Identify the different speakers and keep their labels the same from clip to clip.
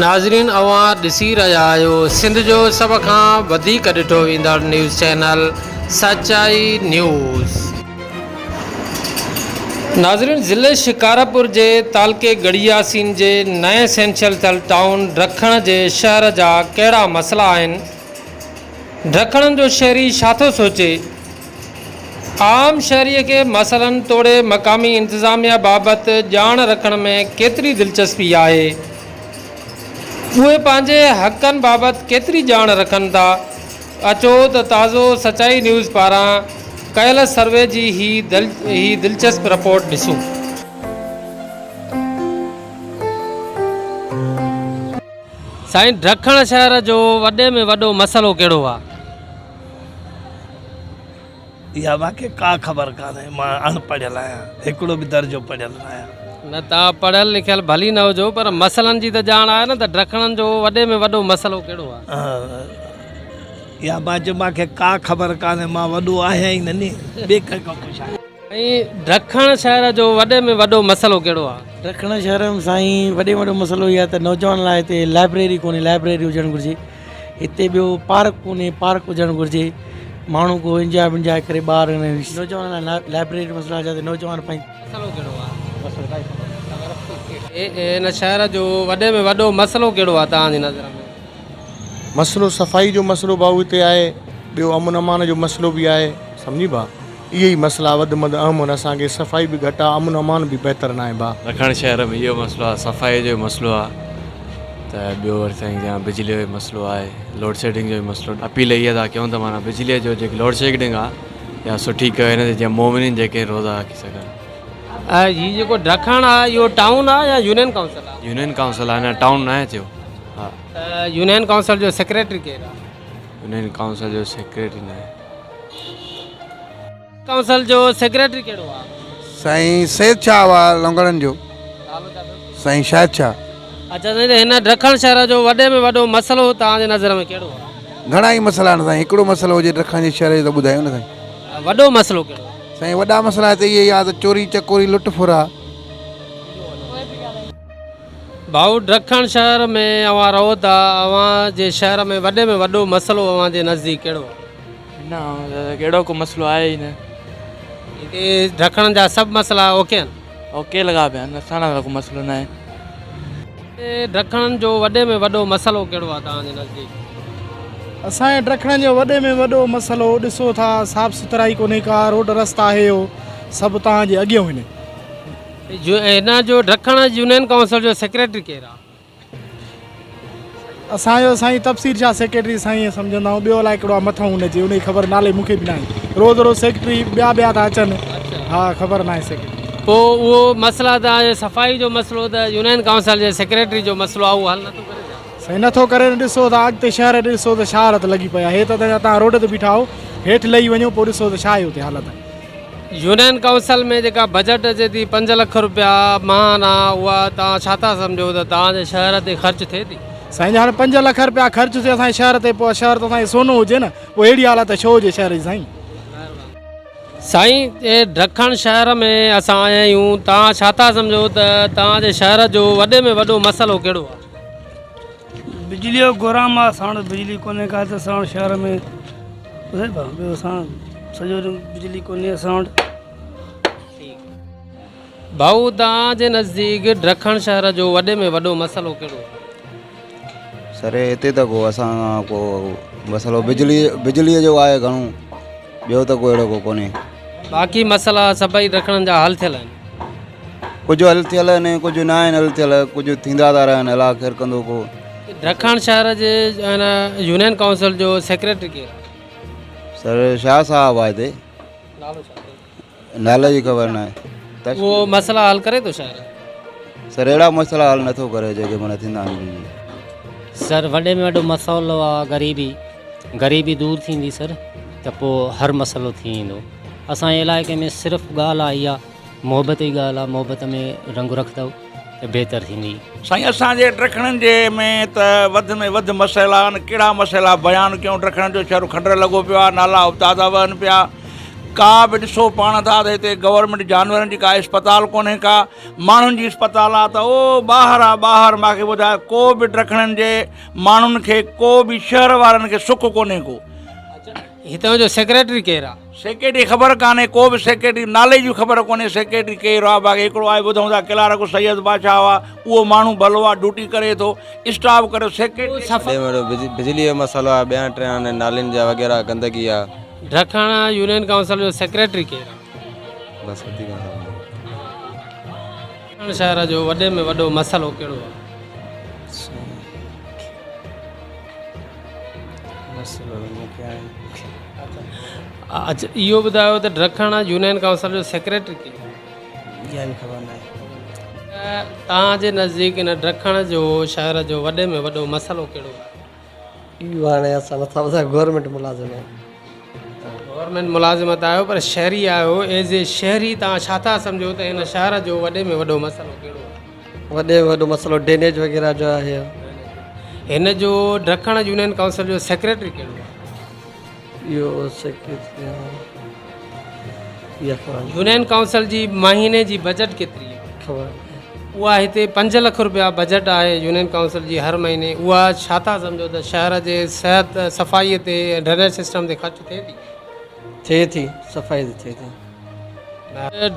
Speaker 1: ناظرين اوهان ڏسي رهيا آهيو سنڌ جو سڀ کان وڌيڪ ڏٺو ويندڙ نيوز چينل سچائي نيوز. ناظرين ضلعي شڪارپور جي تعلقي ڳڙهي ياسين جي نئين سينشل ٿيل ٽائون ڊکڻ جي شهر جا ڪهڙا مسئلا آهن ڊکڻن جو شهري ڇا ٿو سوچي عام شهري کي مسئلن توڙي مقامي انتظاميا بابت ڄاڻ رکڻ ۾ ڪيتري دلچسپي آهي؟ اهي پنهنجي حقن بابت ڪيتري ڄاڻ رکن ٿا؟ اچو ته تازو سچائي نيوز پاران ڪيل سروي جي هي دلچسپ رپورٽ ڏسون. سائين ڊکڻ شهر جو وڏي ۾ وڏو مسئلو ڪهڙو آ؟
Speaker 2: اها مان کي ڪا خبر ڪانهي، مان اڻ پڙهيل آهيان، هڪڙو به درجو پڙهيل نه آهيان.
Speaker 1: نه توهان پڙهيل لکيل ڀلي نه هجو پر مسئلن جي ته ڄاڻ آهي نه ته ڊکڻن جو وڏي ۾ وڏو مسئلو ڪهڙو آ؟
Speaker 2: اها مان چيو مان کي ڪا خبر ڪانهي، مان وڏو آهيان ئي نه ني، ٻئي ڪنهن کان پڇان.
Speaker 1: سائين ڊکڻ شهر جو وڏي ۾ وڏو مسئلو ڪهڙو آ؟
Speaker 3: ڊکڻ شهر ۾ سائين وڏي ۾ وڏو مسئلو اهو آهي ته نوجوان لاء هتي لائبريري ڪونهي لائبريري هجڻ گهرجي هتي ٻيو پارڪ ڪونهي پارڪ هجڻ گهرجي ماڻهو ڪو انجواء ونجواء ڪري ٻار نوجوان لاء لائبريري جو مسئلو آهي جتي نوجوان پنهنجي
Speaker 1: مسئلو ڪهڙو آ؟ هن شهر جو وڏي ۾ وڏو مسئلو ڪهڙو آ توهان جي نظر ۾؟
Speaker 4: مسئلو صفائي جو مسئلو ڀائو هتي آهي ٻيو امن امان جو مسئلو به آهي سمجهي ڀا اهي ئي مسئلا وڌ مڌ اهم آهن اسان کي صفائي به گهٽ آهي امن امان به بهتر ناهي ڀا.
Speaker 5: ڏکڻ شهر ۾ اهو مسئلو آهي صفائي جو مسئلو آهي ته ٻيو وري سائين جيان بجلي جو مسئلو آهي لوڊ شيڊنگ جو مسئلو اپيل اها ٿا ڪيون ته معنيٰ بجلي جو جيڪي لوڊ شيڊنگ آهي اها سٺي ڪيو هن تي جيئن مومنين جيڪي روزا رکي سگهن.
Speaker 1: هي جيڪو ڊکڻ آهي اهو ٽائون آهي يا يونين ڪائونسل آهي؟
Speaker 5: يونين ڪائونسل آهي اڃا ٽائون ناهي ٿيو. ها.
Speaker 1: ته يونين ڪائونسل جو سيڪريٽري ڪير آهي؟
Speaker 5: يونين ڪائونسل جو سيڪريٽري ناهي.
Speaker 1: ڪائونسل جو سيڪريٽري ڪهڙو آ؟
Speaker 6: سائين سيد شاهه آ لونگڙن جو.
Speaker 1: نالو ڇا اٿس؟
Speaker 6: سائين شاهد شاهه.
Speaker 1: اچا سائين ته هن ڊکڻ شهر جو وڏي ۾ وڏو مسئلو توهان جي نظر ۾ ڪهڙو آ؟
Speaker 6: گهڻا ئي مسئلا آهن سائين هڪڙو مسئلو هجي ڊکڻ جي شهر جو ته ٻڌايو نه سائين.
Speaker 1: وڏو مسئلو ڪهڙو آ؟
Speaker 6: سائين وڏا مسئلا هتي اهي ئي آ ته چوري چڪوري لٽ ڦر آ.
Speaker 1: ڀائو ڊکڻ شهر ۾ اوهان رهو ٿا اوهان جي شهر ۾ وڏي ۾ وڏو مسئلو اوهان جي نزديڪ ڪهڙو آهي؟
Speaker 7: نه اهڙو ڪو مسئلو آهي ئي نه.
Speaker 1: هتي ڊکڻ جا سڀ مسئلا اوڪي آهن؟
Speaker 7: اوڪي لڳا پيا آهن اسان لاء ڪو مسئلو نه آهي.
Speaker 1: هتي ڊکڻن جو وڏي ۾ وڏو مسئلو ڪهڙو آهي توهان جي نزديڪ؟
Speaker 8: اسان جي ڊکڻن جو وڏي ۾ وڏو مسئلو ڏسو ٿا صاف سٿرائي ڪونهي ڪا روڊ رستا هي هو سڀ توهان جي اڳيون هن.
Speaker 1: هن جو ڊکڻ يونين ڪائونسل جو سيڪريٽري ڪير آ؟
Speaker 8: اسان جو سائين تفسير شاهه سيڪريٽري سائين سمجهندا آهيون ٻيو الائي ڪهڙو آ مٿان هن جي ان جي خبر نالي مون کي به ناهي روز روز سيڪريٽري ٻيا ٻيا ٿا اچن ها خبر ناهي سيڪريٽري.
Speaker 1: پوء اهو مسئلا ته صفائي جو مسئلو ته يونين ڪائونسل جي سيڪريٽري جو مسئلو آ اهو حل نٿو ڪري ڇا؟
Speaker 8: سائين نٿو ڪري نه ڏسو ته اڳتي شهر ڏي ڏسو ته ڇا حالت لڳي پئي آ هي ته توهان روڊ تي بيٺا آهيو هيٺ لهي وڃو پوء ڏسو ته ڇا آهي اتي حالت.
Speaker 1: يونين ڪائونسل ۾ جيڪا بجيٽ اچي ٿي پنج لک روپيا ماهانه اها توهان ڇا ٿا سمجهو ته توهان جي شهر تي خرچ ٿئي ٿي؟
Speaker 8: سائين هاڻي پنج لک روپيا خرچ ٿئي اسان جي شهر تي پوء شهر ته اسان جو سونو هجي نه پوء اهڙي حالت ڇو هجي شهر جي سائين.
Speaker 1: سائين ڊکڻ شهر ۾ اسان آيا آهيون توهان ڇا ٿا سمجهو ته توهان جي شهر جو وڏي ۾ وڏو مسئلو ڪهڙو آهي؟
Speaker 9: بجلي جو گورام آ اسان وٽ بجلي ڪونهي ڪا ته اسان وٽ شهر ۾ ٻيو اسان سڄو ڏينهن بجلي ڪونهي اسان وٽ.
Speaker 1: ڀائو توهان جي نزديڪ ڊکڻ شهر جو وڏي ۾ وڏو مسئلو ڪهڙو آهي؟
Speaker 10: سر هتي ته ڪو اسان کان ڪو مسئلو بجلي بجلي جو آهي گهڻو ٻيو ته ڪو اهڙو ڪو ڪونهي.
Speaker 1: باقي مسئلا سڀئي ڊکڻن جا حل ٿيل آهن.
Speaker 10: ڪجهه حل ٿيل آهن ڪجهه نه آهن حل ٿيل ڪجهه ٿيندا ٿا رهن الله خير ڪندو ڪو.
Speaker 1: ڊکڻ شهر جي هن يونين ڪائونسل جو سيڪريٽري ڪير آهي؟
Speaker 10: سر شاهه صاحب آهي هتي.
Speaker 1: نالو ڇا اٿس؟
Speaker 10: نالي جي خبر ناهي.
Speaker 1: اهو مسئلا حل ڪري ٿو شهر جا؟
Speaker 10: سر اهڙا مسئلا حل نٿو ڪري جيڪي معنيٰ ٿيندا آهن.
Speaker 11: سر وڏي ۾ وڏو مسئلو آ غريبي غريبي دور ٿيندي سر ته پو هر مسئلو ٿي ويندو اسان جي علائقي ۾ صرف ڳالهه آ اها محبت جي ڳالهه آ محبت ۾ رنگ رکندو ته بهتر ٿيندي.
Speaker 12: سائين اسان جي ڊکڻن جي ۾ ته وڌ ۾ وڌ مسئلا آهن ڪهڙا مسئلا بيان ڪيون ڊکڻن جو شهر کنڊر لڳو پيو آهي نالا ابتا ٿا وهن پيا ڪا به ڏسو پاڻ ٿا ته هتي گورنمينٽ جانورن جي ڪا اسپتال ڪونهي ڪا ماڻهن جي اسپتال آ ته او ٻاهر آ ٻاهر ماکي ٻڌاء ڪو به ڊکڻن جي ماڻهن کي ڪو به شهر وارن کي سک ڪونهي ڪو.
Speaker 1: هتان جو سيڪريٽري ڪير آ؟
Speaker 12: سيڪريٽري خبر ڪانهي ڪو به سيڪريٽري نالي جي خبر ڪونهي سيڪريٽري ڪير آ باقي هڪڙو آهي ٻڌون ٿا ڪلارڪ سيد بادشاهه آ اهو ماڻهو ڀلو آ ڊيوٽي ڪري ٿو اسٽاف ڪري سيڪريٽري.
Speaker 10: وڏي ۾ وڏو بجلي جو مسئلو آ ٻيا ٽيان نالين جا وغيره گندگي آ.
Speaker 1: ڊکڻ يونين ڪائونسل جو سيڪريٽري ڪير آ؟
Speaker 10: بس وڌيڪ نه خبر.
Speaker 1: ڊکڻ شهر جو وڏي ۾ وڏو مسئلو ڪهڙو آ؟ اچ اهو ٻڌايو ته ڊکڻ يونين ڪائونسل جو سيڪريٽري ڪير آهي؟
Speaker 3: اها به خبر ناهي.
Speaker 1: توهان جي نزديڪ ان ڊکڻ جو شهر جو وڏي ۾ وڏو مسئلو ڪهڙو آهي؟
Speaker 3: اهو هاڻي اسان نٿا ٻڌايون گورنمينٽ ملازم آهيون.
Speaker 1: گورنمينٽ ملازم ته آهيو پر شهري آهيو ايز اي شهري توهان ڇا ٿا سمجهو ته هن شهر جو وڏي ۾ وڏو مسئلو ڪهڙو آهي؟
Speaker 3: وڏي ۾ وڏو مسئلو ڊرينيج وغيره جو آهي.
Speaker 1: هن جو ڊکڻ يونين ڪائونسل جو سيڪريٽري ڪهڙو آهي؟
Speaker 3: اهو سيڪريٽري اها خبر ناهي.
Speaker 1: يونين ڪائونسل جي مهيني جي بجيٽ ڪيتري آهي؟
Speaker 3: خبر ناهي.
Speaker 1: اها هتي 5 لک روپيا بجيٽ آهي يونين ڪائونسل جي هر مهيني اها ڇا ٿا سمجهو ته شهر جي صحت صفائي تي ۽ ڊرينيج سسٽم تي خرچ ٿئي ٿي؟
Speaker 3: ٿئي ٿي صفائي تي ٿئي ٿي.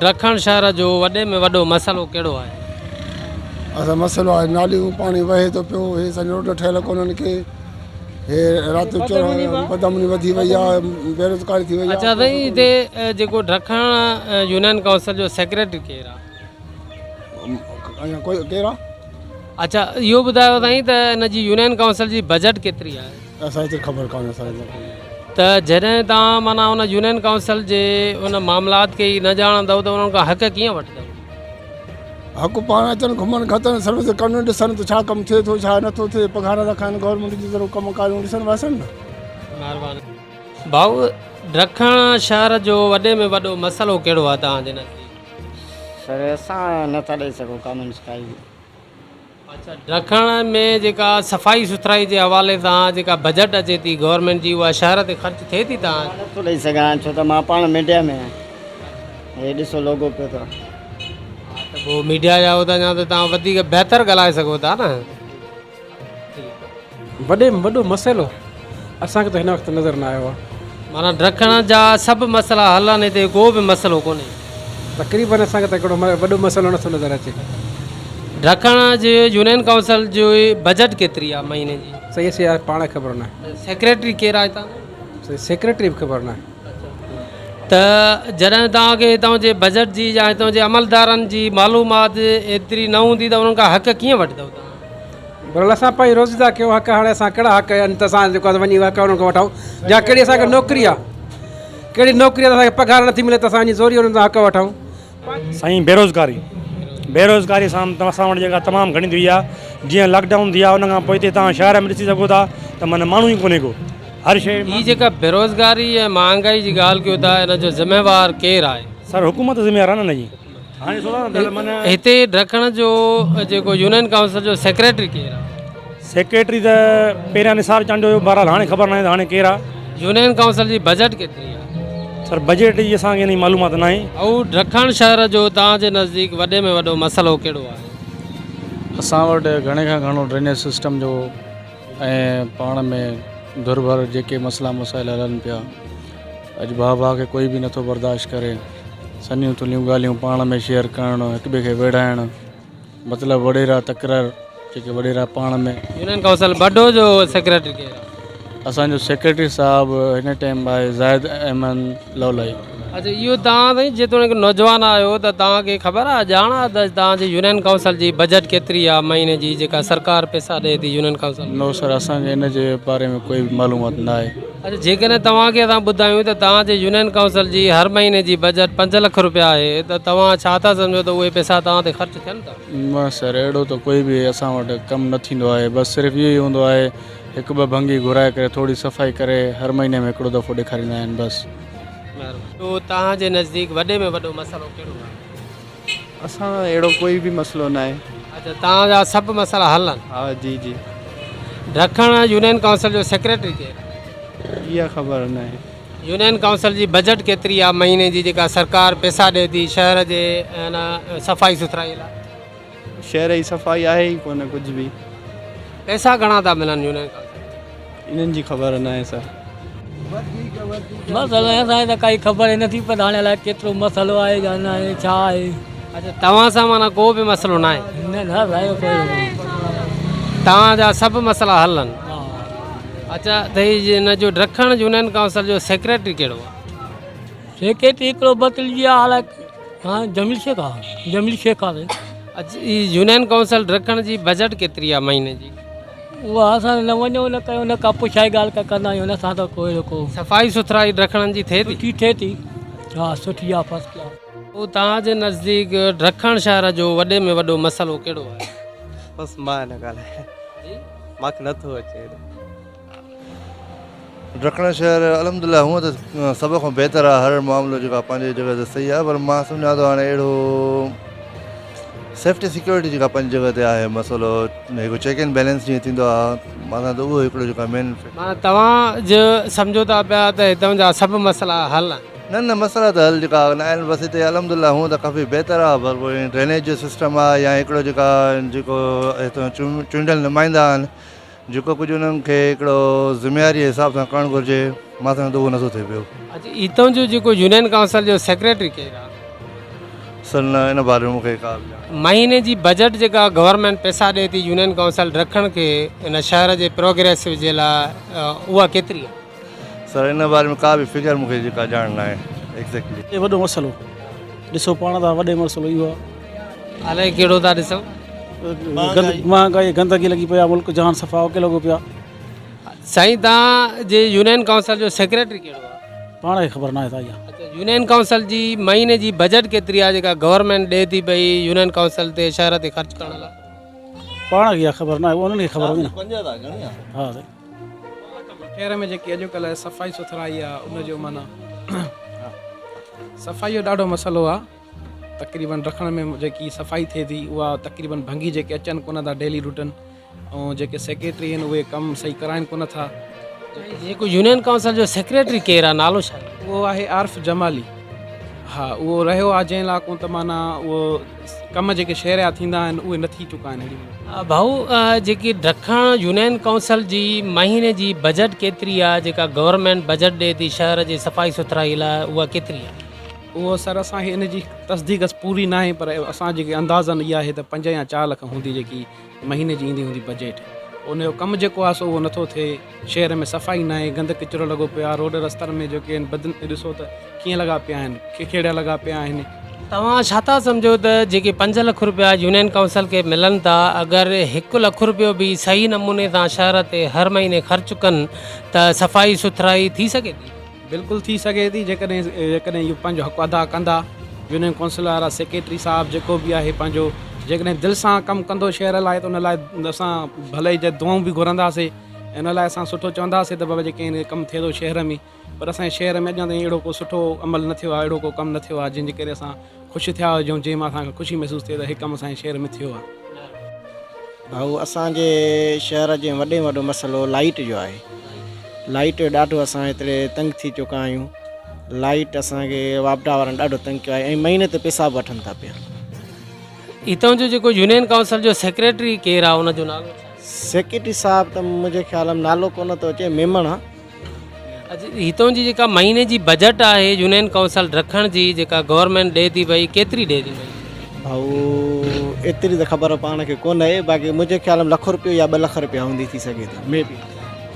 Speaker 1: ڊکڻ شهر جو وڏي ۾ وڏو مسئلو ڪهڙو آهي؟
Speaker 13: اسان مسئلو آهي ناليون پاڻي وهي ٿو پيو هي اسان روڊ ٺهيل ڪونهن ڪي هي رات جو چور بدامني وڌي وئي آهي بيروزگاري ٿي وئي آهي.
Speaker 1: اچا سائين هتي جيڪو ڊکڻ يونين ڪائونسل جو سيڪريٽري ڪير آهي؟
Speaker 13: اڃا ڪوئي ڪير آهي؟
Speaker 1: اچا اهو ٻڌايو سائين ته ان جي يونين ڪائونسل جي بجيٽ ڪيتري آهي؟
Speaker 13: اسان کي خبر ڪانه اسان کي
Speaker 1: ته جڏهن توهان معنيٰ ان يونين ڪائونسل جي ان معاملات کي ئي نه ڄاڻندؤ ته انهن کان حق ڪيئن وٺندؤ؟
Speaker 13: حق پاڻ اچن گهمن کتن سروس ڪن ڏسن ته ڇا ڪم ٿئي ٿو ڇا نٿو ٿئي پگهار ٿا کائن گورنمينٽ جي ضرور ڪم ڪاريون ڏسن وسن نه.
Speaker 1: مهرباني ڀائو ڊکڻ شهر جو وڏي ۾ وڏو مسئلو ڪهڙو آهي توهان جي نزديڪ؟
Speaker 14: سر اسان نٿا ڏئي سگهون ڪامينٽس ڪائي به.
Speaker 1: اڇا ڊکڻ ۾ جيڪا صفائي سٿرائي جي حوالي سان جيڪا بجيٽ اچي ٿي گورنمينٽ جي اها شهر تي خرچ ٿئي ٿي تان؟
Speaker 14: مان نٿو ڏئي سگهان ڇو ته مان پاڻ ميڊيا ۾ آهيان هي ڏسو لوگو پيو اٿو.
Speaker 1: ها ته پوء ميڊيا جا آهيو ته اڃا ته توهان وڌيڪ بهتر ڳالهائي سگهو ٿا نه.
Speaker 15: وڏي ۾ وڏو مسئلو اسان کي ته هن وقت نظر نه آيو آهي.
Speaker 1: معنيٰ ڊکڻ جا سڀ مسئلا حل آهن هتي ڪو به مسئلو ڪونهي.
Speaker 15: تقريبن اسان کي ته هڪڙو وڏو مسئلو نٿو نظر اچي.
Speaker 1: ڊکڻ جي يونين ڪائونسل جي بجيٽ ڪيتري آهي مهيني جي؟
Speaker 15: سائين اسان کي پاڻ خبر ناهي.
Speaker 1: سيڪريٽري ڪير آهي هتان جو؟
Speaker 15: سائين سيڪريٽري به خبر ناهي.
Speaker 1: ته جڏهن توهان کي هتان جي بجيٽ جي يا هتان جي عملدارن جي معلومات ايتري نه هوندي ته انهن کان حق ڪيئن وٺندؤ توهان؟
Speaker 15: بھرحال اسان پنھنجي روزي ٿا ڪيون حق ھاڻي اسان ڪھڙا حق آھن ته اسان جيڪو آھي وڃي حق انھن کان وٺون يا ڪھڙي اسان کي نوڪري آ ڪھڙي نوڪري آ ته اسان کي پگھار نٿي ملي ته اسان وڃي زوري انھن سان حق وٺون.
Speaker 16: سائين بيروزگاري بيروزگاري سان اسان وٽ جيڪا تمام گهڻي ٿي وئي آهي جيئن لاڪ ڊائون ٿي آهي ان کان پوء هتي توهان شهر ۾ ڏسي سگهو ٿا ته معنيٰ ماڻهو ئي ڪونهي ڪو هر شيء
Speaker 1: هي جيڪا بيروزگاري ۽ مهانگائي جي ڳالهه ڪيو ٿا ان جو ذميوار ڪير آهي؟
Speaker 16: سر حڪومت ذميوار آهي نه ان جي.
Speaker 1: هتي ڊکڻ جو جيڪو يونين ڪائونسل جو سيڪريٽري ڪير آ؟
Speaker 16: سيڪريٽري ته پهريان نثار چانڊيو هيو بهرحال هاڻي خبر ناهي ته هاڻي ڪير آ.
Speaker 1: يونين ڪائونسل جي بجيٽ ڪيتري آ؟
Speaker 16: سر بجيٽ جي اسان کي انهي معلومات ناهي.
Speaker 1: او ڊکڻ شهر جو توهان جي نزديڪ وڏي ۾ وڏو مسئلو ڪهڙو آهي؟
Speaker 17: اسان وٽ گهڻي کان گهڻو ڊرينيج سسٽم جو ۽ پاڻ ۾ ڌر ڀر جيڪي مسئلا مسائل هلن پيا اڄ ڀاء ڀاء کي ڪوئي به نٿو برداشت ڪري سنهيون ٿلهيون ڳالهيون پاڻ ۾ شيئر ڪرڻ هڪ ٻئي کي ويڙهائڻ مطلب وڏيرا تڪرار جيڪي وڏيرا پاڻ ۾.
Speaker 1: يونين ڪائونسل بڊو جو سيڪريٽري ڪير آهي؟
Speaker 17: اسان جو سيڪريٽري صاحب هن ٽائيم آهي زاهد احمد لولائي.
Speaker 1: اچا اهو توهان سائين جيتوڻيڪ نوجوان آهيو ته توهان کي خبر آهي ڄاڻ آهي ته توهان جي يونين ڪائونسل جي بجيٽ ڪيتري آهي مهيني جي جيڪا سرڪار پئسا ڏئي ٿي يونين ڪائونسل
Speaker 17: نو سر اسان کي ان جي باري ۾ ڪوئي به معلومات نه آهي.
Speaker 1: اچا جيڪڏهن توهان کي اسان ٻڌايون ته توهان جي يونين ڪائونسل جي هر مهيني جي بجيٽ 5 لک روپيا آهي ته توهان ڇا ٿا سمجهو ته اهي پئسا توهان تي خرچ ٿين ٿا؟
Speaker 17: نه سر اهڙو ته ڪوئي به اسان وٽ ڪم نه ٿيندو آهي بس صرف اهو ئي هوندو آهي هڪ ٻه ڀنگي گهرائي ڪري ٿوري صفائي ڪري هر مهيني ۾ هڪڙو دفعو ڏيکاريندا آهن بس.
Speaker 1: تو توهان جي نزديڪ وڏي ۾ وڏو مسئلو ڪهڙو آهي؟
Speaker 18: اسان اهڙو ڪوئي به مسئلو ناهي.
Speaker 1: اڇا توهان جا سڀ مسئلا حل آهن؟
Speaker 18: ها جي جي.
Speaker 1: ڊکڻ يونين ڪائونسل جو سيڪريٽري ڪير آهي؟
Speaker 18: اها خبر ناهي.
Speaker 1: يونين ڪائونسل جي بجيٽ ڪيتري آ مهيني جي جيڪا سرڪار پئسا ڏئي ٿي شهر جي ان صفائي سٿرائي لاء؟
Speaker 18: شهر جي صفائي آهي ئي ڪونه ڪجهه به.
Speaker 1: پئسا گهڻا ٿا ملن يونين ڪائونسل کي؟
Speaker 18: انهن جي خبر ناهي سر.
Speaker 19: مسئلو اسان کي ته ڪائي خبر ئي نٿي پئي ته هاڻي الائي ڪيترو مسئلو آهي يا نه آهي ڇا آهي.
Speaker 1: اڇا توهان سان معنيٰ ڪو به مسئلو ناهي؟
Speaker 19: نه نه سائين ڪوئي
Speaker 1: توهان جا سڀ مسئلا حل آهن. اڇا ته هي ان جو ڊکڻ يونين ڪائونسل جو سيڪريٽري ڪهڙو آهي؟
Speaker 19: سيڪريٽري هڪڙو بدلجي آ الائي ها جميل شيخ آ جميل شيخ آ سائين.
Speaker 1: اڇا هي يونين ڪائونسل ڊکڻ جي بجيٽ ڪيتري آ مهيني جي؟
Speaker 19: اها اسان نه وڃون نه ڪيون نه ڪا پڇائي ڳالهه ڪا ڪندا آهيون نه اسان ته ڪو اهڙو ڪو.
Speaker 1: صفائي سٿرائي ڊکڻن جي ٿئي ٿي؟
Speaker 19: سٺي ٿئي ٿي ها سٺي آ فرسٽ ڪلاس.
Speaker 1: پوء توهان جي نزديڪ ڊکڻ شهر جو وڏي ۾ وڏو مسئلو ڪهڙو آهي؟
Speaker 20: بس مان نه ڳالهايان مانکي نٿو اچي ايڏو.
Speaker 21: ڊکڻ شهر الحمدلله هونء ته سڀ کان بهتر آهي هر معاملو جيڪو آهي پنهنجي جڳهه تي صحيح آهي پر مان سمجهان ٿو هاڻي اهڙو سيفٽي سيڪيورٽي جيڪا پنهنجي جڳهه تي آهي مسئلو هڪ چيڪ اينڊ بيلنس جيئن ٿيندو آهي معنيٰ ته اهو هڪڙو جيڪو آهي مين
Speaker 1: معنيٰ توهان جو سمجهو ٿا پيا ته هتان جا سڀ مسئلا حل آهن.
Speaker 21: نه نه مسئلا ته حل جيڪا نه آهن بس هتي الحمدلله هونء ته ڪافي بهتر آهي پر پوء ڊرينيج جو سسٽم آهي يا هڪڙو جيڪا جيڪو هتان چونڊيل نمائندا آهن جيڪو ڪجهه انهن کي هڪڙو ذميواري جي حساب سان ڪرڻ گهرجي مان سمجهان ٿو اهو نٿو ٿئي پيو.
Speaker 1: اڇا هتان جو جيڪو يونين ڪائونسل جو سيڪريٽري ڪير آهي؟
Speaker 21: سر نه ان باري ۾ مون کي ڪا به ڄاڻ.
Speaker 1: مهيني جي بجيٽ جيڪا گورنمينٽ پئسا ڏئي ٿي يونين ڪائونسل ڊکڻ کي ان شهر جي پروگريس جي لاء اها ڪيتري آهي؟
Speaker 21: سر ان باري ۾ ڪا به فگر مون کي جيڪا ڄاڻ ناهي ايگزيڪٽلي.
Speaker 22: هي وڏو مسئلو ڏسو پاڻ ٿا وڏي مسئلو اهو آ.
Speaker 1: الائي ڪهڙو ٿا ڏسو.
Speaker 22: مهانگائي گندگي لڳي پئي آ ملڪ جهان صفا اوڪي لڳو پيو آ.
Speaker 1: سائين تان جي يونين ڪائونسل جو سيڪريٽري ڪهڙو آ.
Speaker 22: پاڻ کي خبر ناهي سائين اها.
Speaker 1: اڇا يونين ڪائونسل جي مهيني جي بجيٽ ڪيتري آ جيڪا گورنمينٽ ڏي ٿي پئي يونين ڪائونسل تي شهر تي خرچ ڪرڻ لاء.
Speaker 22: پاڻ کي اها خبر ناهي انهن کي خبر هوندي نه. ها سائين.
Speaker 23: شهر ۾ جيڪي اڄڪلهه صفائي سٿرائي آ ان جو معنيٰ صفائي جو ڏاڍو مسئلو آ تقريبن رکڻ ۾ جيڪي صفائي ٿئي ٿي اها تقريبن ڀنگي جيڪي اچن ڪونه ٿا ڊيلي روٽن ۽ جيڪي سيڪريٽري آهن اهي ڪم صحيح ڪرائن ڪونه ٿا.
Speaker 1: جيڪو يونين ڪائونسل جو سيڪريٽري ڪير آ نالو ڇا آهي؟
Speaker 23: اهو آهي عارف جمالي ها اهو رهيو آ جنهن لاء ڪون ته معنيٰ اهو ڪم جيڪي شهر جا ٿيندا آهن اهي نه ٿي چڪا آهن اهڙي مهل.
Speaker 1: ڀائو جيڪي ڊکڻ يونين ڪائونسل جي مهيني جي بجيٽ ڪيتري آ جيڪا گورنمينٽ بجيٽ ڏئي ٿي شهر جي صفائي سٿرائي لاء اها ڪيتري آ؟
Speaker 23: اهو سر اسان کي ان جي تصديق پوري ناهي پر اسان جي اندازن اها آهي ته 5 يا 4 لک هوندي جيڪي مهيني جي ايندي هوندي بجيٽ ان جو ڪم جيڪو آهي سو اهو نٿو ٿئي شهر ۾ صفائي ناهي گند ڪچرو لڳو پيو آهي روڊ رستن ۾ جيڪي آهن بدن ڏسو ته ڪيئن لڳا پيا آهن کيکيڙا لڳا پيا آهن.
Speaker 1: توهان ڇا ٿا سمجهو ته جيڪي 5 لک روپيا يونين ڪائونسل کي ملن ٿا اگر 1 لک روپيو به صحيح نموني سان شهر تي هر مهيني خرچ ڪن ته صفائي سٿرائي ٿي سگهي ٿي؟
Speaker 23: بلڪل ٿي سگهي ٿي جيڪڏهن جيڪڏهن اهو پنهنجو حق ادا ڪندا يونين ڪونسل وارا سيڪريٽري صاحب جيڪو به آهي پنهنجو جيڪڏهن دل سان ڪم ڪندو شهر لاء ته ان لاء اسان ڀلي جي دعائون به گهرنداسي ان لاء اسان سٺو چونداسي ته بابا جيڪي هن ڪم ٿئي ٿو شهر ۾ پر اسان جي شهر ۾ اڃا تائين اهڙو ڪو سٺو عمل نه ٿيو آهي اهڙو ڪو ڪم نه ٿيو آهي جنهن جي ڪري اسان خوش ٿيا هجون جنهن مان اسان کي خوشي محسوس ٿئي ته هي ڪم اسان جي شهر ۾ ٿيو آهي.
Speaker 14: ڀائو اسان جي شهر جي وڏي ۾ وڏو مسئلو لائيٽ جو آهي لائيٽ جو ڏاڍو اسان هتڙي تنگ ٿي چڪا آهيون لائيٽ اسان کي واپڊا وارن ڏاڍو تنگ ڪيو آهي ۽ مهيني تي پئسا به وٺن ٿا پيا.
Speaker 1: هتان جو جيڪو يونين ڪائونسل جو سيڪريٽري ڪير آهي ان جو نالو ڇا آهي؟
Speaker 14: سيڪريٽري صاحب ته منهنجي خيال ۾ نالو ڪونه ٿو اچي ميمڻ آ.
Speaker 1: هتان جي جيڪا مهيني جي بجيٽ آهي يونين ڪائونسل رکڻ جي جيڪا گورنمينٽ ڏئي ٿي پئي ڪيتري ڏئي ٿي پئي؟
Speaker 14: ڀائو ايتري ته خبر پاڻ کي ڪونه آهي باقي منهنجي خيال ۾ لک روپيو يا 2 لک روپيا هوندي ٿي سگهي ٿو مي بي.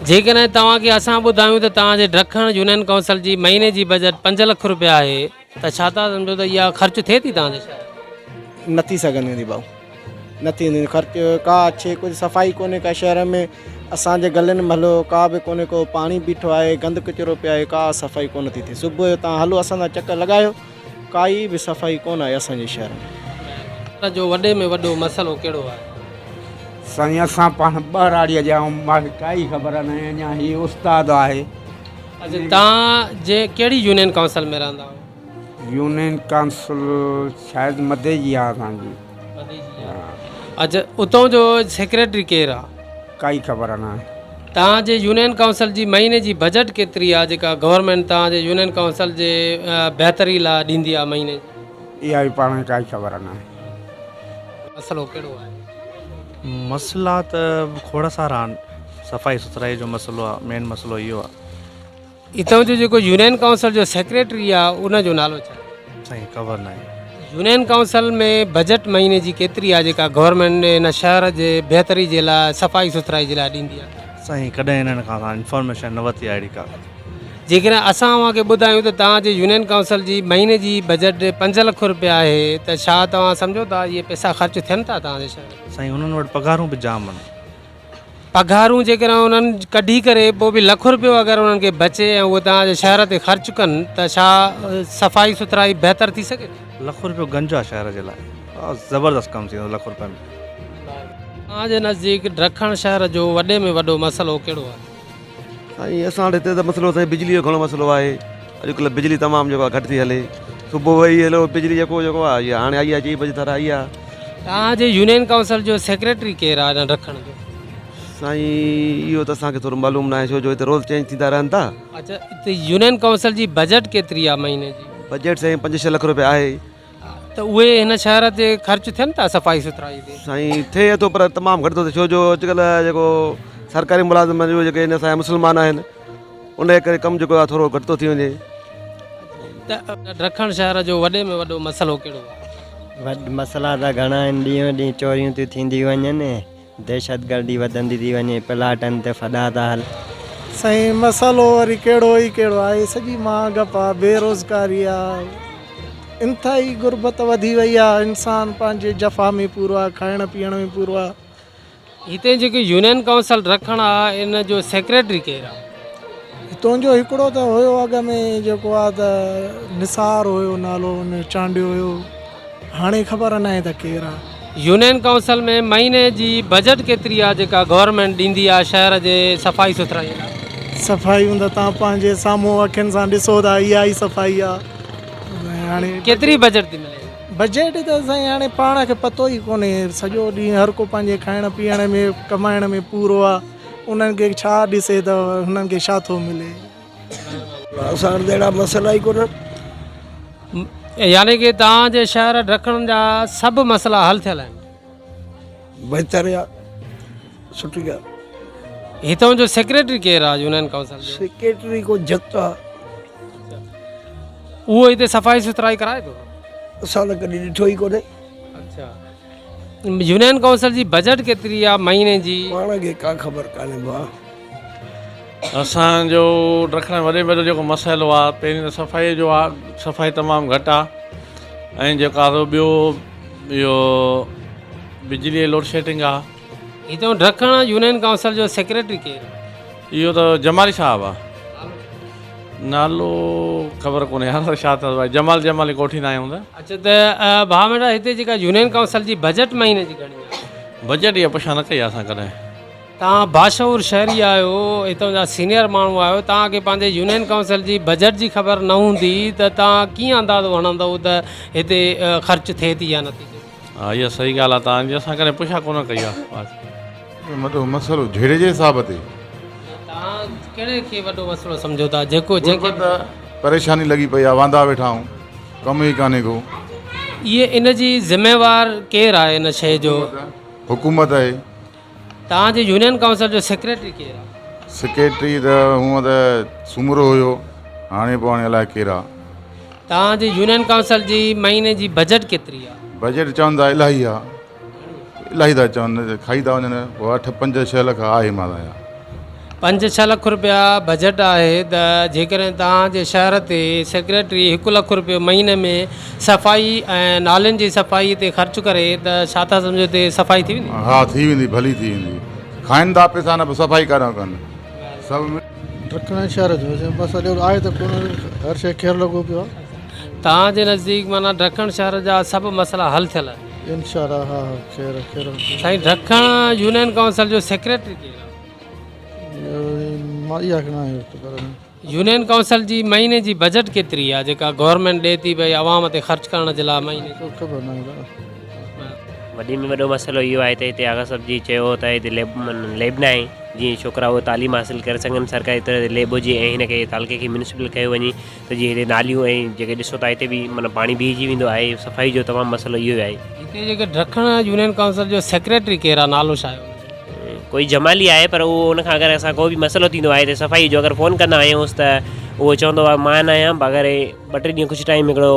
Speaker 1: جيڪڏهن توهان کي اسان ٻڌايون ته توهان جي ڊکڻ يونين ڪائونسل جي مهيني جي بجيٽ 5 لک روپيا آهي ته ڇا توهان سمجهو ته اها خرچ ٿئي ٿي توهان جي شهر ۾؟
Speaker 14: نه ٿي سگهندي هوندي ڀائو. نه ٿيندي خرچ ڪا اڇي ڪجهه صفائي ڪونهي ڪا شهر ۾ اسان جي گلين ۾ هلو ڪا به ڪونهي ڪو پاڻي بيٺو آهي گند ڪچرو پيو آهي ڪا صفائي ڪونه ٿي ٿئي صبح جو تان هلو اسان سان چڪر لڳايو ڪائي به صفائي ڪونه آهي اسان جي شهر ۾.
Speaker 1: جو وڏي ۾ وڏو مسئلو ڪهڙو آهي؟
Speaker 24: سائين اسان پاڻ ٻهراڙيء جا آهيون مان کي ڪائي خبر ناهي اڃا هي استاد آهي.
Speaker 1: اڇا تان جي ڪهڙي يونين ڪائونسل ۾ رهندا آهيو؟
Speaker 24: يونين ڪائونسل شايد مدي جي آ اسان جي.
Speaker 1: مدي جي آ. اچا اتون جو سيڪريٽري ڪير آ؟
Speaker 24: ڪائي خبر ناهي.
Speaker 1: توهان جي يونين ڪائونسل جي مهيني جي بجيٽ ڪيتري آهي جيڪا گورنمينٽ توهان جي يونين ڪائونسل جي بهتري لاء ڏيندي آهي مهيني جي؟
Speaker 24: اها به پاڻ کي ڪائي خبر ناهي.
Speaker 1: مسئلو ڪهڙو آهي؟
Speaker 2: مسئلا ته کوڙ سارا آهن، صفائي سٿرائي جو مسئلو آهي، مين مسئلو اهو آهي.
Speaker 1: اتان جو جيڪو يونين ڪائونسل جو سيڪريٽري آ ان جو نالو ڇا آهي؟
Speaker 2: سائين خبر ناهي.
Speaker 1: يونين ڪائونسل ۾ بجيٽ مهيني جي ڪيتري آ جيڪا گورنمينٽ هن شهر جي بهتري جي لاء صفائي سٿرائي جي لاء ڏيندي آ؟
Speaker 2: سائين ڪڏهن انهن کان اسان انفارميشن نه ورتي آ اهڙي ڪا.
Speaker 1: جيڪڏهن اسان اوهان کي ٻڌايون ته توهان جي يونين ڪائونسل جي مهيني جي بجيٽ 5 لک روپيا آهي ته ڇا توهان سمجهو ٿا اهي پئسا خرچ ٿين ٿا توهان جي شهر ۾؟
Speaker 2: سائين انهن وٽ پگهارون به جام آهن.
Speaker 1: پگهارون جيڪڏهن انهن ڪڍي ڪري پوء به لک روپيو اگر انهن کي بچي ۽ اهو توهان جي شهر تي خرچ ڪن ته ڇا صفائي سٿرائي بهتر ٿي سگهي ٿي؟
Speaker 2: لک روپيو گنج آهي شهر جي لاء زبردست ڪم ٿيندو لک روپين ۾.
Speaker 1: توهان جي نزديڪ ڊکڻ شهر جو وڏي ۾ وڏو مسئلو ڪهڙو آهي؟
Speaker 4: سائين اسان وٽ هتي ته مسئلو سائين بجلي جو گهڻو مسئلو آهي اڄڪلهه بجلي تمام جيڪو آهي گهٽ ٿي هلي صبح وئي هلو بجلي جيڪو جيڪو آهي هاڻي آئي آهي چئين بجي ڌار آئي آهي.
Speaker 1: توهان جي يونين ڪائونسل جو سيڪريٽري ڪير آهي هن ڊکڻ جو؟
Speaker 4: سائين اهو ته اسان کي ٿورو معلوم ناهي ڇو جو هتي روز چينج ٿيندا رهن ٿا.
Speaker 1: اڇا هتي يونين ڪائونسل جي بجيٽ ڪيتري آهي مهيني جي؟
Speaker 4: بجيٽ سائين 5 ڇهه لک روپيا آهي.
Speaker 1: ته اهي هن شهر تي خرچ ٿين ٿا صفائي سٿرائي تي؟
Speaker 4: سائين ٿئي ٿو پر تمام گهٽ ٿو ٿئي ڇو جو اڄڪلهه جيڪو سرڪاري ملازم جو جيڪي اسان جا مسلمان آهن ان جي ڪري ڪم جيڪو آهي ٿورو گهٽ ٿو ٿي وڃي.
Speaker 1: ته ڊکڻ شهر جو وڏي ۾ وڏو مسئلو ڪهڙو آهي؟
Speaker 5: وڏ مسئلا ته گهڻا آهن ڏينهون ڏينهن چوريون ٿيون ٿينديون وڃن. دهشتگردي وڌندي ٿي وڃي، پلاٽن تي ڦڏا ٿا هلن.
Speaker 8: سائين مسئلو وري ڪهڙو ئي ڪهڙو آهي سڄي مهانگپ آ بيروزگاري آ انتهائي غربت وڌي وئي آ انسان پنهنجي جفا ۾ پورو آ کائڻ پيئڻ ۾ پورو آ.
Speaker 1: هتي جيڪي يونين ڪائونسل رکڻ آ ان جو سيڪريٽري ڪير آ؟
Speaker 8: هتون جو هڪڙو ته هيو اڳ ۾ جيڪو آ ته نثار هيو نالو ان چانڊيو هيو هاڻي خبر ناهي ته ڪير آ.
Speaker 1: يونين ڪائونسل ۾ مهيني جي بجيٽ ڪيتري آ جيڪا گورنمينٽ ڏيندي آ شهر جي صفائي سٿرائي لاء؟
Speaker 8: صفائي هوند تان پنهنجي سامهون اکين سان ڏسو ٿا اها ئي صفائي آ هاڻي
Speaker 1: ڪيتري بجيٽ ٿي ملي؟
Speaker 8: بجيٽ ته سائين هاڻي پاڻ کي پتو ئي ڪونهي سڄو ڏينهن هر ڪو پنهنجي کائڻ پيئڻ ۾ ڪمائڻ ۾ پورو آ. انهن کي ڇا ڏسي ته هنن کي ڇا ٿو ملي.
Speaker 6: اسان وٽ ته اهڙا مسئلا ئي ڪونهن.
Speaker 1: يعني ڪي توهان جي شهر ڊکڻ جا سڀ مسئلا حل ٿيل آهن.
Speaker 6: بهتر آ سٺي ڳالهه.
Speaker 1: هتان جو سيڪريٽري ڪير آ يونين ڪائونسل جو؟
Speaker 6: سيڪريٽري ڪو جت آ.
Speaker 1: اهو هتي صفائي سٿرائي ڪرائي ٿو؟
Speaker 6: اسان ته ڪڏهن ڏٺو ئي ڪونهي.
Speaker 1: اڇا. يونين ڪائونسل جي بجيٽ ڪيتري آ مهيني جي؟
Speaker 6: پاڻ کي ڪا خبر ڪانهي ڀاء.
Speaker 25: اسان جو ڊکڻ وڏي ۾ وڏو جيڪو مسئلو آ پهرين ته صفائي جو آ صفائي تمام گهٽ آ ۽ جيڪو آ سو ٻيو اهو بجلي جي لوڊ شيڊنگ آ.
Speaker 1: هتان ڊکڻ يونين ڪائونسل جو سيڪريٽري ڪير آ؟
Speaker 25: اهو ته جمالي صاحب آ. نالو خبر ڪونهي يار ڇا اٿس ڀائي جمال جمالي ڪوٺيندا آهيون ته.
Speaker 1: اڇا ته ڀاء ميرا هتي جيڪا يونين ڪائونسل جي بجيٽ مهيني جي گهڻي آهي؟
Speaker 25: بجيٽ اها پڇا نه ڪئي آهي اسان ڪڏهن.
Speaker 1: توهان باشعور شهري آهيو هتان جا سينيئر ماڻهو آهيو توهان کي پنهنجي يونين ڪائونسل جي بجيٽ جي خبر نه هوندي ته توهان ڪيئن اندازو هڻندؤ ته هتي خرچ ٿئي ٿي يا نٿي ٿئي؟
Speaker 25: ها اها صحيح ڳالهه آهي توهان جي اسان ڪڏهن پڇا ڪونه ڪئي آهي.
Speaker 26: وڏو مسئلو جهيڙي جي حساب تي.
Speaker 1: توهان ڪهڙي کي وڏو مسئلو سمجهو ٿا جيڪو جنهن کي
Speaker 26: غربت پريشاني لڳي پئي آهي واندا ويٺا آهيون ڪم ئي ڪانهي ڪو.
Speaker 1: اهي ان جي ذميوار ڪير آهي ان شيء جو؟
Speaker 26: حڪومت آهي.
Speaker 1: توهان جي يونين ڪائونسل جو سيڪريٽري ڪير آهي؟
Speaker 26: سيڪريٽري ته هونء ته سومرو هيو هاڻي پوء هاڻي الائي ڪير آهي.
Speaker 1: توهان جي يونين ڪائونسل جي مهيني جي بجيٽ ڪيتري آهي؟
Speaker 26: بجيٽ چون ٿا الاهي آهي. الاهي ٿا چون کائي ٿا وڃن پوء اٺ پنج ڇهه لک آهي مان آهيان.
Speaker 1: پنج ڇهه لک روپيا بجيٽ آهي ته جيڪڏهن توهان جي شهر تي سيڪريٽري هڪ لک روپيو مهيني ۾ صفائي ۽ نالين جي صفائي تي خرچ ڪري ته ڇا ٿا سمجهو اتي صفائي ٿي ويندي؟
Speaker 26: ها ٿي ويندي ڀلي ٿي ويندي کائن ٿا پئسا نه پوء صفائي ڪڏهن ڪن سڀ.
Speaker 27: ڊکڻ شهر جو مسئلو آهي ته ڪونه هر شيء خير لڳو پيو آهي.
Speaker 1: توهان جي نزديڪ معنيٰ ڊکڻ شهر جا سڀ مسئلا حل ٿيل آهن؟
Speaker 27: انشاء الله ها ها خير خير.
Speaker 1: سائين ڊکڻ يونين ڪائونسل جو سيڪريٽري ڪير آهي؟
Speaker 27: مان اها ناهي خبر.
Speaker 1: يونين ڪائونسل جي مهيني جي بجيٽ ڪيتري آهي جيڪا گورنمينٽ ڏي ٿي ڀئي عوام تي خرچ ڪرڻ جي لاء مهيني جي؟
Speaker 27: خبر ناهي دادا.
Speaker 3: وڏي ۾ وڏو مسئلو اهو آهي ته هتي آغا صاحب جي چيو هو ته هتي ليب ليب ناهي جيئن ڇوڪرا اهي تعليم حاصل ڪري سگهن سرڪاري طور تي ليب هجي ۽ هن کي تعلقي کي ميونسپل ڪيو وڃي ته جيئن هتي ناليون ۽ جيڪي ڏسو ٿا هتي به معنيٰ پاڻي بيهجي ويندو آهي صفائي جو تمام مسئلو اهو ئي آهي.
Speaker 1: هتي جيڪي ڊکڻ يونين ڪائونسل جو سيڪريٽري ڪير آهي نالو ڇا آهي ان جو؟
Speaker 3: ڪوئي جمالي آهي پر اهو ان کان اگر اسان ڪو به مسئلو ٿيندو آهي ته صفائي جو اگر فون ڪندا آهيونس ته اهو چوندو آهي مان نه آهيان بغير ٻه ٽي ڏينهن ڪجهه ٽائيم هڪڙو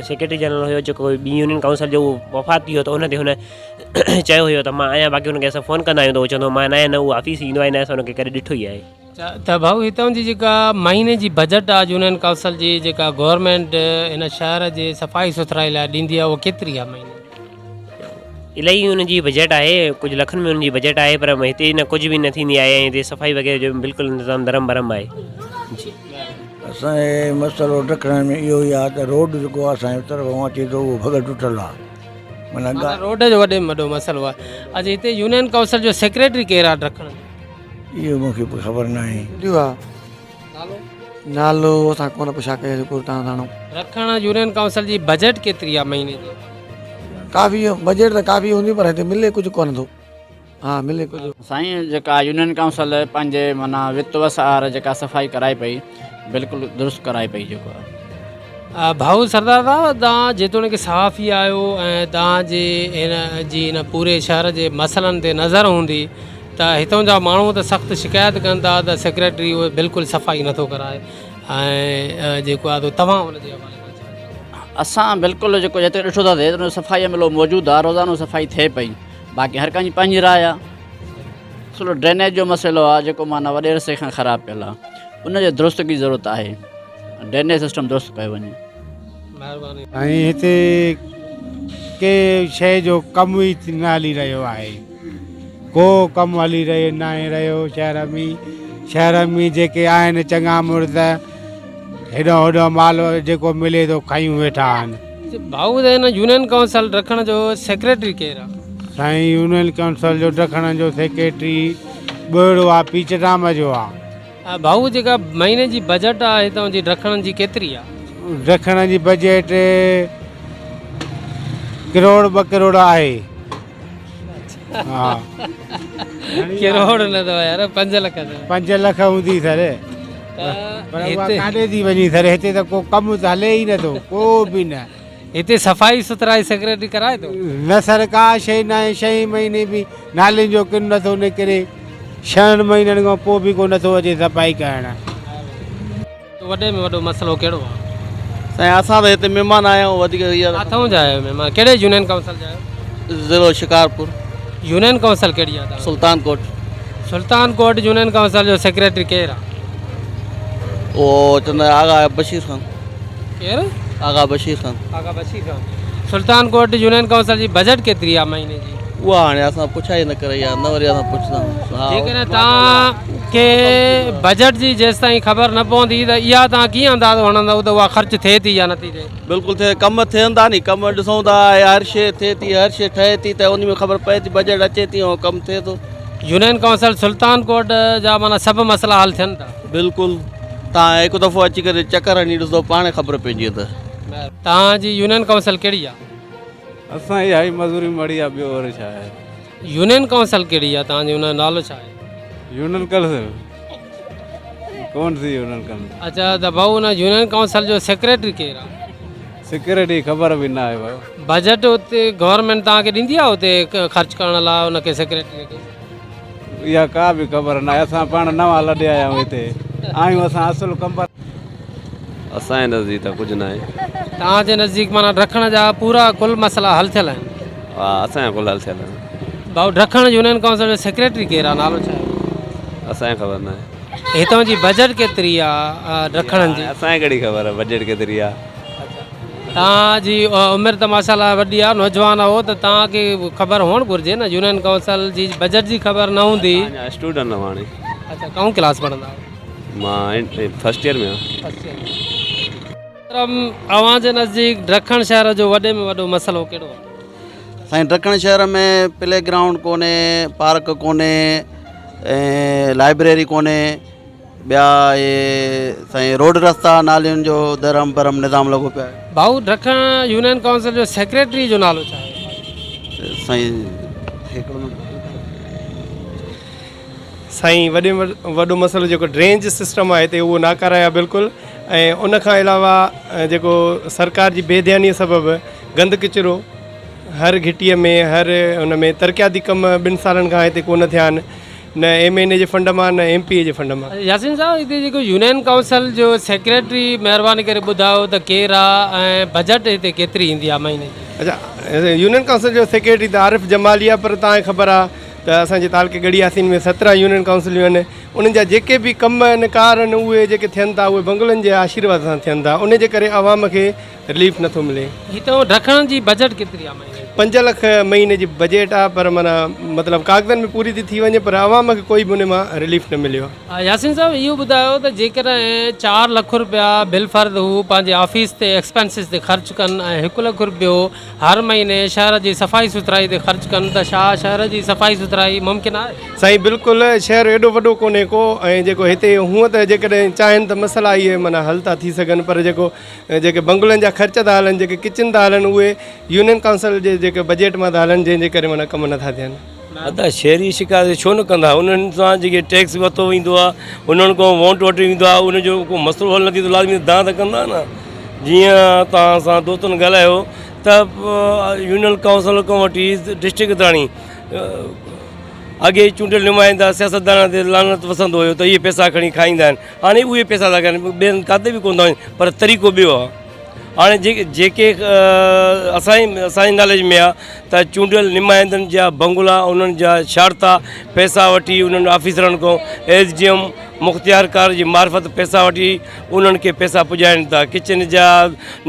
Speaker 3: سيڪريٽري جنرل هيو جيڪو ٻي يونين ڪائونسل جو اهو وفات ٿي ويو ته ان تي هن چيو هيو ته مان آهيان باقي هن کي اسان فون ڪندا آهيون ته اهو چوندو مان نه آهيان نه اهو آفيس ايندو آهي نه اسان هن کي ڪڏهن ڏٺو ئي آهي.
Speaker 1: ته ڀائو هتان جي جيڪا مهيني جي بجيٽ آهي يونين ڪائونسل جي جيڪا گورنمينٽ هن شهر جي صفائي سٿرائي لاء ڏيندي آهي اها ڪيتري آهي مهيني جي؟
Speaker 3: الاهي ان جي بجيٽ آهي ڪجهه لکن ۾ ان جي بجيٽ آهي پر هتي نه ڪجهه به نه ٿيندي آهي ۽ هتي صفائي وغيره جو بلڪل انتظام درهم برهم آهي جي.
Speaker 7: اسان جي مسئلو ڊکڻ ۾ اهو ئي آهي ته روڊ جيڪو اسان جي طرف کان اچي ٿو اهو ڀڳل ٽٽل آهي معنيٰ
Speaker 1: معنيٰ روڊ جو وڏي ۾ وڏو مسئلو آهي اڇا هتي يونين ڪائونسل جو سيڪريٽري ڪير آهي ڊکڻ جو؟
Speaker 7: اهو مون کي به خبر ناهي.
Speaker 9: ڏيو آ.
Speaker 1: نالو؟
Speaker 9: نالو اسان ڪونه پڇا ڪئي آ جيڪو تان ڄاڻو.
Speaker 1: رکڻ يونين ڪائونسل جي بجيٽ ڪيتري آ مهيني جي؟
Speaker 9: ڪافي بجيٽ ته ڪافي هوندي پر هتي ملي ڪجهه ڪونه ٿو. ها ملي ڪجهه.
Speaker 10: سائين جيڪا يونين ڪائونسل پنهنجي معنيٰ وت وس آهر جيڪا صفائي ڪرائي پئي بلڪل درست ڪرائي پئي جيڪو آ.
Speaker 1: ڀائو سردار صاحب توهان جيتوڻيڪ صحافي آهيو ۽ توهان جي هن جي هن پوري شهر جي مسئلن تي نظر هوندي ته هتان جا ماڻهو ته سخت شڪايت ڪن ٿا ته سيڪريٽري اهي بلڪل صفائي نٿو ڪرائي ۽ جيڪو آهي سو توهان ان جي حوالي سان ڇا چوندو؟
Speaker 10: اسان بلڪل جيڪو جتي ڏٺو ٿا ٿئي ته صفائي عملو موجود آهي روزانو صفائي ٿئي پئي باقي هر ڪنهن جي پنهنجي راء آهي مسئلو ڊرينيج جو مسئلو آهي جيڪو معنيٰ وڏي عرصي کان خراب پيل آهي ان جي درستگي ضرورت آهي ڊرينيج سسٽم درست ڪيو وڃي.
Speaker 1: مهرباني.
Speaker 24: سائين هتي ڪنهن شيء جو ڪم ئي نه هلي رهيو آهي. ڪو ڪم هلي رهيو ناهي رهيو شهر ۾ شهر ۾ جيڪي آهن چڱا مڙس هيڏانهن هوڏانهن مال جيڪو ملي ٿو کايون ويٺا آهن.
Speaker 1: ڀائو ته هن يونين ڪائونسل ڊکڻ جو سيڪريٽري ڪير آ؟
Speaker 24: سائين يونين ڪائونسل جو ڊکڻ جو سيڪريٽري ٻوڙو آ پيچرام جو آ.
Speaker 1: ڀائو جيڪا مهيني جي بجيٽ آ هتان جي ڊکڻ جي ڪيتري آ؟
Speaker 24: ڊکڻ جي بجيٽ ڪروڙ ٻه ڪروڙ آهي.
Speaker 1: ڪروڙ نه اٿو يار 5 لک اٿو.
Speaker 24: 5 لک هوندي سر. پر اها ڪاڏي ٿي وڃي سر هتي ته ڪو ڪم ته هلي ئي نٿو ڪو به نه.
Speaker 1: هتي صفائي سٿرائي سيڪريٽري ڪرائي ٿو؟
Speaker 24: نه سر ڪا شيء ناهي ڇهين مهيني به نالين جو ڪن نٿو نڪري ڇهن مهينن کان پوء به ڪو نٿو اچي صفائي ڪرڻ.
Speaker 1: وڏي ۾ وڏو مسئلو ڪهڙو آ؟
Speaker 11: سائين اسان ته هتي مهمان آيا آهيون وڌيڪ اها
Speaker 1: ڪاٿئون جا آهيو مهمان ڪهڙي يونين ڪائونسل جا آهيو؟
Speaker 11: ضلعو شڪارپور.
Speaker 1: يونين ڪائونسل ڪهڙي آ توهان جي؟
Speaker 11: سلطان ڪوٽ.
Speaker 1: سلطان ڪوٽ يونين ڪائونسل جو سيڪريٽري ڪير آ؟
Speaker 11: اهو چوندا آهن آغا بشير خان.
Speaker 1: ڪير؟
Speaker 11: آغا بشير خان.
Speaker 1: آغا بشير خان. سلطان ڪوٽ يونين ڪائونسل جي بجيٽ ڪيتري آ مهيني جي؟
Speaker 11: اها هاڻي اسان پڇا ئي نه ڪرائي آ نه وري اسان پڇندا آهيون.
Speaker 1: جيڪڏهن توهان کي بجيٽ جي جيستائين خبر نه پوندي ته اها توهان ڪيئن اندازو هڻندؤ ته اها خرچ ٿئي ٿي يا نٿي ٿئي؟
Speaker 11: بلڪل ٿئي ڪم ٿين ٿا ني ڪم ڏسون ٿا هر شيء ٿئي ٿي هر شيء ٺهي ٿي ته ان ۾ خبر پئي ٿي بجيٽ اچي ٿي ۽ ڪم ٿئي ٿو.
Speaker 1: يونين ڪائونسل سلطان ڪوٽ جا معنيٰ سڀ مسئلا حل ٿين ٿا؟
Speaker 11: بلڪل توهان هڪ دفعو اچي ڪري چڪر هڻي ڏسندو پاڻ خبر پئجي ويندو.
Speaker 1: توهان جي يونين ڪائونسل ڪهڙي آ؟
Speaker 12: اسان اها ئي مزوري مڙي آ ٻيو وري ڇا آهي.
Speaker 1: يونين ڪائونسل ڪهڙي آ توهان جي ان جو نالو ڇا آهي؟
Speaker 12: يونين ڪائونسل ڪون سي يونين ڪائونسل.
Speaker 1: اچا ته ڀائو ان يونين ڪائونسل جو سيڪريٽري ڪير آ؟
Speaker 12: سيڪريٽري خبر به نه آهي ڀائو.
Speaker 1: بجيٽ اتي گورنمينٽ توهان کي ڏيندي آ اتي خرچ ڪرڻ لاء ان کي سيڪريٽري کي؟
Speaker 12: اها ڪا به خبر نه آهي اسان پاڻ نوان لڏي آيا آهيون هتي آهيون اسان اصل قمبر.
Speaker 4: اسان جي نزديڪ ته ڪجهه ناهي.
Speaker 1: توهان جي نزديڪ معنيٰ ڊکڻ جا پورا ڪل مسئلا حل ٿيل آهن؟
Speaker 4: ها اسان جا ڪل حل ٿيل آهن.
Speaker 1: ڀائو ڊکڻ يونين ڪائونسل جو سيڪريٽري ڪير آهي نالو ڇا آهي؟
Speaker 4: اسان کي خبر ناهي.
Speaker 1: هتان جي بجيٽ ڪيتري آ ڊکڻ جي؟
Speaker 4: اسان کي ڪهڙي خبر بجيٽ ڪيتري آ.
Speaker 1: توهان جي عمر ته ماشاء الله وڏي آ نوجوان آهو ته توهان کي خبر هئڻ گهرجي نه يونين ڪائونسل جي بجيٽ جي خبر نه هوندي.
Speaker 4: اسان اڃا اسٽوڊنٽ آهيون هاڻي.
Speaker 1: اڇا ڪائون ڪلاس پڙهندا آهيو؟
Speaker 4: مان فرسٽ ايئر ۾ آهيان.
Speaker 1: First year ۾. محترم اوهان جي نزديڪ ڊکڻ شهر جو وڏي ۾ وڏو مسئلو ڪهڙو آهي؟
Speaker 11: سائين ڊکڻ شهر ۾ پلي گرائونڊ ڪونهي پارڪ ڪونهي ۽ لائبريري ڪونهي ٻيا اهي سائين روڊ رستا نالين جو درهم برهم نظام لڳو پيو آهي.
Speaker 1: ڀائو ڊکڻ يونين ڪائونسل جو سيڪريٽري جو نالو ڇا آهي؟
Speaker 11: سائين هڪڙو منٽ.
Speaker 13: سائين وڏي ۾ وڏو مسئلو جيڪو ڊرينج سسٽم آهي هتي اهو ناڪاره آهي بلڪل ۽ ان کان علاوه جيڪو سرڪار جي بي ڌياني سبب گند ڪچرو هر گهٽي ۾ هر ان ۾ ترقياتي ڪم ٻن سالن کان هتي ڪونه ٿيا آهن نه ايم اين اي جي فنڊ مان نه ايم پي اي جي فنڊ مان.
Speaker 1: ياسين صاحب هتي جيڪو يونين ڪائونسل جو سيڪريٽري مهرباني ڪري ٻڌايو ته ڪير آ ۽ بجيٽ هتي ڪيتري ايندي آ مهيني جي.
Speaker 13: اڇا يونين ڪائونسل جو سيڪريٽري ته عارف جمالي آ پر توهان کي خبر آ ته اسان جي تعلقي ڳڙهي ياسين ۾ 17 يونين ڪائونسليون آهن انهن جا جيڪي به ڪم آهن ڪار آهن اهي جيڪي ٿين ٿا اهي بنگلن جي آشيرواد سان ٿين ٿا ان جي ڪري عوام کي رليف نٿو ملي.
Speaker 1: هتان ڊکڻ جي بجيٽ ڪيتري آ مهيني جي؟
Speaker 13: 5 لک مهيني جي بجيٽ آ پر معنيٰ مطلب ڪاغذن ۾ پوري ٿي ٿي وڃي پر عوام کي ڪوئي به ان مان رليف نه مليو آ.
Speaker 1: ياسين صاحب اهو ٻڌايو ته جيڪڏهن 4 لک رپيا بالفرض هو پنهنجي آفيس تي ايڪسپينسز تي خرچ ڪن ۽ 1 لک رپيو هر مهيني شهر جي صفائي سٿرائي تي خرچ ڪن ته ڇا شهر جي صفائي سٿرائي ممڪن آهي؟
Speaker 13: سائين بلڪل شهر ايڏو وڏو ڪونهي ڪو ۽ جيڪو هتي هونء ته جيڪڏهن چاهين ته مسئلا اهي معنيٰ حل ٿا ٿي سگهن پر جيڪو جيڪي بنگلن جا خرچ ٿا هلن جيڪي ڪچن ٿا هلن اهي يونين ڪائونسل جي جيڪي بجيٽ مان ٿا هلن جنهن جي ڪري معنيٰ ڪم نٿا ٿين.
Speaker 15: ادا شهري شڪايت ڇو نه ڪندا انهن سان جيڪي ٽيڪس ورتو ويندو آهي انهن کان ووٽ وٺيو ويندو آهي ان جو ڪو مسئلو حل نه ٿيندو لازمي دانهن ته ڪندا نه جيئن توهان سان دوستن ڳالهايو ته يونين ڪائونسل کان وٺي ڊسٽرڪٽ تاڻي اڳي چونڊيل نمائندا سياستدانن تي لعنت وسندو هيو ته اهي پئسا کڻي کائيندا آهن هاڻي اهي پئسا ٿا کائن ٻين ڪاٿي به ڪونه ٿا وڃن پر طريقو ٻيو آهي هاڻي جيڪي اسان جي ناليج ۾ آهي ته چونڊيل نمائندن جا بنگلا انهن جا شارتا پئسا وٺي انهن آفيسرن کان ايس ڊي ايم مختيارڪار جي معرفت پئسا وٺي انهن کي پئسا پڄائين ٿا ڪچن جا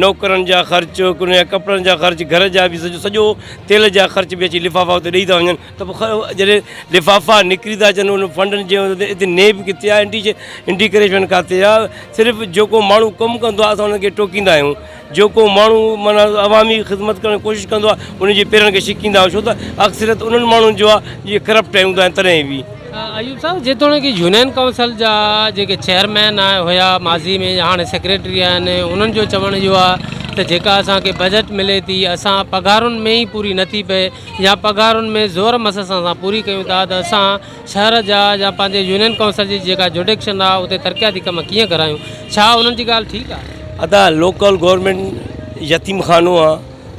Speaker 15: نوڪرن جا خرچ انهن جا ڪپڙن جا خرچ گهر جا به سڄو سڄو تيل جا خرچ به اچي لفافا اتي ڏئي ٿا وڃن ته پوء جڏهن لفافا نڪري ٿا اچن ان فنڊن جي اتي نيب ڪٿي آهي انٽي انٽي ڪرپشن ڪاٿي آهي صرف جيڪو ماڻهو ڪم ڪندو آهي اسان ان کي ٽوڪيندا آهيون جيڪو ماڻهو معنيٰ عوامي خدمت ڪرڻ جي ڪوشش ڪندو آهي ان جي پيرن کي ڇڪيندا آهيون ڇو ته اڪثريت انهن ماڻهن جو آهي جيڪي ڪرپٽ هوندا آهن تڏهن به.
Speaker 1: ايوب صاحب جيتوڻيڪ يونين ڪائونسل جا جيڪي چيئرمين هيا ماضي ۾ يا هاڻي سيڪريٽري آهن انهن جو چوڻ اهو آهي ته جيڪا اسان کي بجيٽ ملي ٿي اسان پگهارن ۾ ئي پوري نٿي پئي يا پگهارن ۾ زور مس سان اسان پوري ڪيون ٿا ته اسان شهر جا يا پنهنجي يونين ڪائونسل جي جيڪا جوڊڪشن آهي اتي ترقياتي ڪم ڪيئن ڪرايون ڇا انهن جي ڳالهه ٺيڪ آهي؟
Speaker 15: ادا لوڪل گورنمينٽ يتيم خانو آ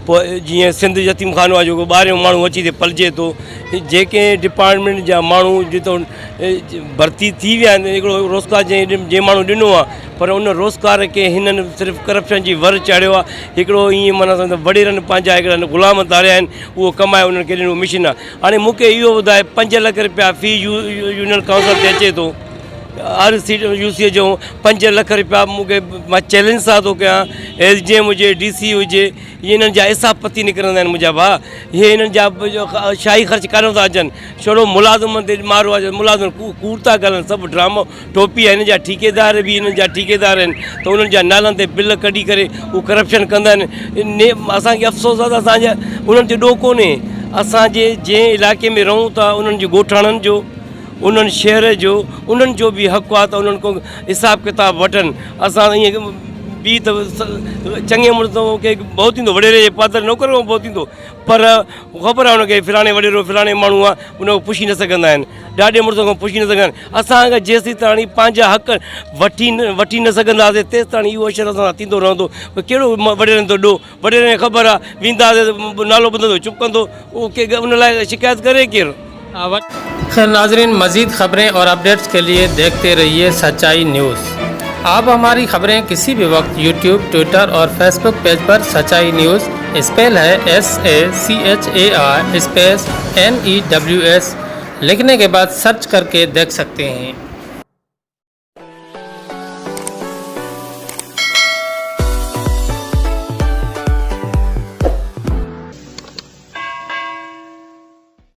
Speaker 15: پوء جيئن سنڌ يتيم خانو آ جيڪو ٻاهريون ماڻهو اچي هتي پلجي ٿو جيڪي ڊپارٽمينٽ جا ماڻهو جتو ڀرتي ٿي ويا آهن هڪڙو روزگار جنهن جنهن ماڻهو ڏنو آ پر ان روزگار کي هنن صرف ڪرپشن جي ور چاڙهيو آ هڪڙو ائين معنيٰ سمجهه وڏيرن پنهنجا هڪڙا غلام ڌاريا آهن اهو ڪمائي انهن کي ڏنو مشين آ هاڻي مون کي اهو ٻڌاء 5 لک رپيا في يونين ڪائونسل تي اچي ٿو هر سيٽ يو سي جو 5 لک رپيا مون کي مان چئلينج سان ٿو ڪيان ايس ڊي ايم هجي ڊي سي هجي اهي انهن جا حساب پتي نڪرندا آهن منهنجا ڀاء اهي انهن جا شاهي خرچ ڪاڏو ٿا اچن ڇڙو ملازمن تي مارو آهي ملازم ڪوڙ ٿا ڳالهائن سڀ ڊرامو ٽوپي آهي هنن جا ٺيڪيدار به هنن جا ٺيڪيدار آهن ته انهن جا نالن تي بل ڪڍي ڪري هو ڪرپشن ڪندا آهن اسانکي افسوس آهي ته اسانجا انهن تي ڏوهه ڪونهي اسانجي جنهن علائقي ۾ رهون ٿا انهن جي ڳوٺاڻن جو انهن شهر جو انهن جو به حق آهي ته انهن کان حساب ڪتاب وٺن اسان ائين ٻي ته چڱي مڙس کي ڀؤ ٿيندو وڏيري جي پادر نوڪر کان ڀؤ ٿيندو پر خبر آهي ان کي فلاڻي وڏيرو فلاڻي ماڻهو آهي ان کان پڇي نه سگهندا آهن ڏاڍي مڙس کان پڇي نه سگهندا آهن اسان کان جيسين تاڻي پنهنجا حق وٺي وٺي نه سگهنداسين تيس تاڻي اهو اشر اسان سان ٿيندو رهندو ڪهڙو وڏيرن جو ڏوهه وڏيرن کي خبر آهي وينداسين نالو ٻڌندو چپ ڪندو اهو ان لاء شڪايت ڪري ڪير.
Speaker 1: خير ناظرين مزيد خبرين اور اپڊيٽس کے لئي ديکهتي رهيي سچائي نيوز آپ هماري خبرين ڪسي ڀي وقت يوٽيوب ٽوئٽر اور فيسبوڪ پيج پر سچائي news spell he S A C H A I space N E W S لکهني ڪي بعد سرچ ڪر ڪي ديک سڪتي هين.